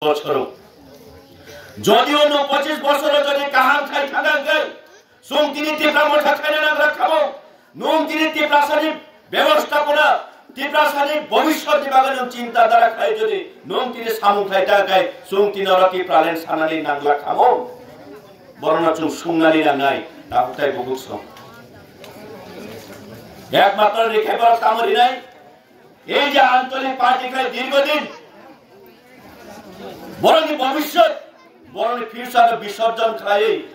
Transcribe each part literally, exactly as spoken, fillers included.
Bochoro. Jodi o nwng pochis bochoro jodi kaham khai thangkha hwnkhe, chwng tini Tipra Motha khaina nangra khamo. Nwng tini Tiprasani bebostapona, Tiprasani bhobishyotni bagwi nwng chinta dhara khai jodi nwng tini samung khai thangkha, chwng tini oro Tipraland sanani nangla khamo. Borokno chwng sungnani nangnai, tabuk tai bubuk song. Ekmatro rikhe borok tamo rinai, ei je ancholik party khai dirghodin borokni bhobishyot, borokni future no bisorjon khlaiwi,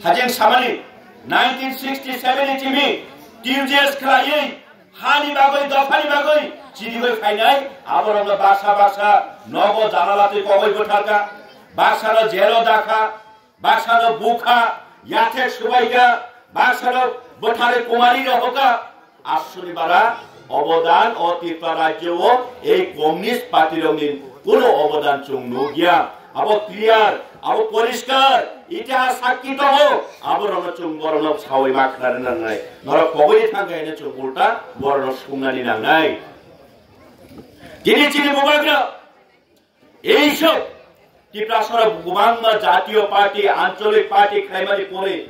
hajeng samani nineteen sixty-seven ni simi T U J S khlaiwi, hani bagwi, dophani bagwi chirigwi phainai, aborokno baksa baksa nogo janala twi kogwi bwtharkha, baksano jelo dakha, baksano bukha, yathek subaikha, baksano bwtharwi kumari rohokha. Aswkni bara obodan o Tripura rajyo o ei communist party rokni kuno obodan chwng nukya. Abo clear, abo poriskar, itihas sakki tongo. Abo rokno chwng borokno sawi ma khnarwi nangnai. Norok koboi thangkha hino chwng ulta borokno sungnani nangnai. Tini chini bubagra Ei sok Tiprasara kwbangma jatiyo party, ancholik party khlaimani pore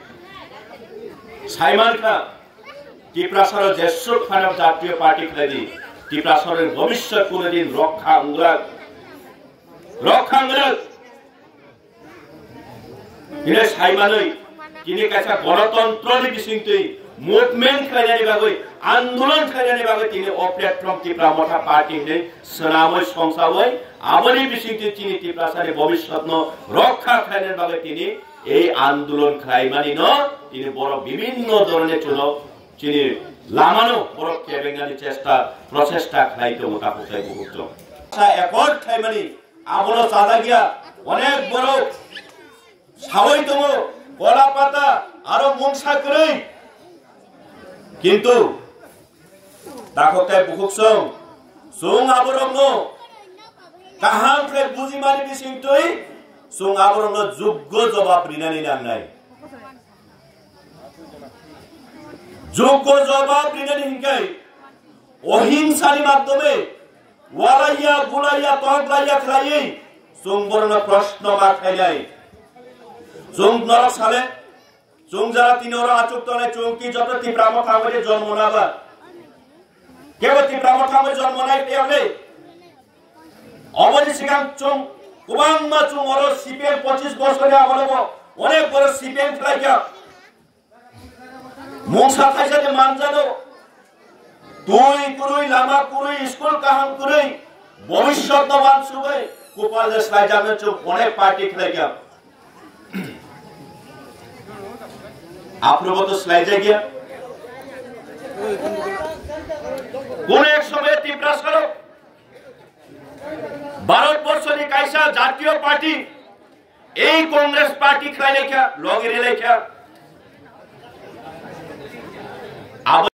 saimankha, Tiprasara jeswk phano jatiyo party khlaidi, Tiprasarani bhobishyot kuno din rokha wnglak, rokha wnglak. Hino saimanwi, tini kaisa gonotontroni bisingtwi movement khlainani bagwi, andolon khlainani bagwi tini o platform Tipra Motha Party hinwi swnamwi songsawi, aboni bisingtwi tini Tiprasani bhobishyotno rokha khlainani bagwi tini ei andolon khlaimanino tini borok bibinno dhoroner chuno chini lamano borok kebengnani chesta, prochesta khlai tongo, takhuk tei bukhuk tongo. Sa accord khlaimani abono chajakya, onek borok sawi tongo, kola pata aro mungsa kwrwi. Kintu takhuk tei bukhuk song, chwng aborokno kaham khe bujimani bisingtwi chwng aborokno juggo jobab rinani nangnai. Juggo jobab rinani hinkhe ohimsani madhyome walaiya, bulaiya, toklaiya khlaiwi chwng borokno proshno ma khlainai. Chwng norok sale, chwng jara tini oro achuk tongnai, chwng ki joto Tipra Motha bai jonmo naba? Kebo Tipra Motha bai jonmo nai phiyokle? Oboni sikang chwng kwbangma chwng oro C P M pochis bosorni agono bo onek borok C P M khlaikha. Mungsa thaisa de manjado. Twi kwrwi, lama kwrwi, school kaham kwrwi, bhobishyot no wansugwi, kupal de slaijakno chwng onek party khlaikha. Aphuru bo to slaijakya. Kono ek somoy Tiprasarok Bharat borshoni kaisa jatiyo party, ei Congress party khlai laikha, logi ri laikha. Abo